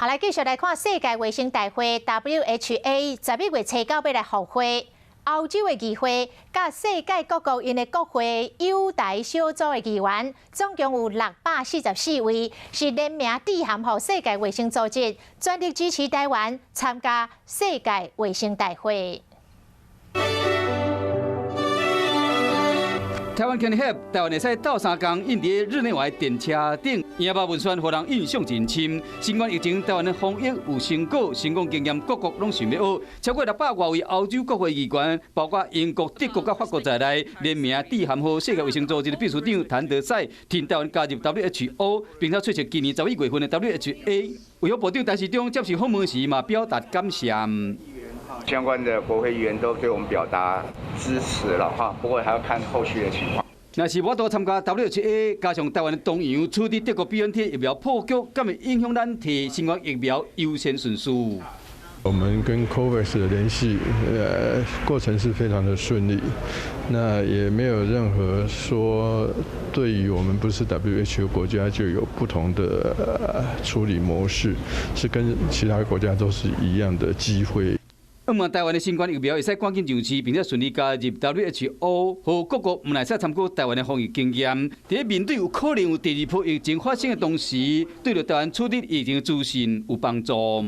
好，來繼續來看世界衛生大會 WHA 11月初九欲來復會，歐洲的議會佮世界各國𪜶的國會友台小組的議員，總共有644位，是聯名致函予世界衛生組織，全力支持台灣參加世界衛生大會。 Taiwan can help，台灣會使鬥相共，印佇日內瓦電車頂，贏吧文宣予人印象真深。新冠疫情，台灣的防疫有成果，成功經驗各國攏想欲學。超過600外位歐洲國會議員，包括英國、德國佮法國在內，聯名致函予世界衛生組織的秘書長譚德塞，挺台灣加入 WHO，並且出席今年11月份的 WHA。衛福部長陳時中接受訪問時嘛表達感謝。相關的國會議員都對我們表達支持了哈，不過還要看後續的情況。若是無法度參加 WHA，加上台灣的東洋取得德國 BNT 疫苗破局，敢會影響咱提新冠疫苗優先順序？我們跟 COVAX 的聯繫，過程是非常的順利，那也沒有任何說對於我們不是 WHO 國家就有不同的處理模式，是跟其他國家都是一樣的機會。希望台灣的新冠疫苗會使趕緊上市，並且順利加入 WHO，予各國毋但會使參考台灣的防疫經驗。佇面對有可能有第二波疫情發生的同時，對著台灣處理疫情資訊有幫助。